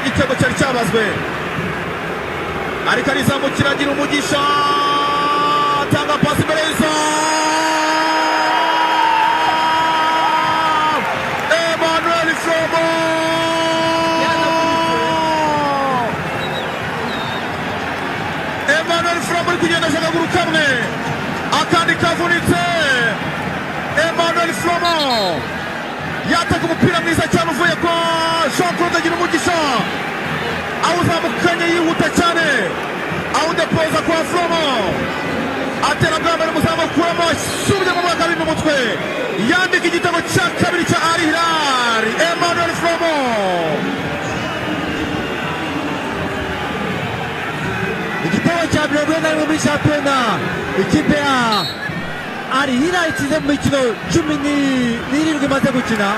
Igitego cyari cyabazwe, ariko arizamukira, agira umugisha, atanga pasi imbere y'izamu. Emmanuel Flomo, Emmanuel Flomo uri kugendesha akaguru kamwe, akandi kavunitse. Emmanuel Flomo yataka umupira mwiza cyane uvuye kwa Jean Claude agira umugisha, awuzamukanye yihuta cyane, awudepoza kwa Flomo, atera bwa mbere, umuzamu akuramo, asubye mu mwaka mu mutwe, yandika igitego cya kabiri cya Al Hilal. Emmanuel Flomo. Igitego cya 41 muri shampiyona ikipe ya Al Hilal itsinze mu mikino 17 imaze gukina.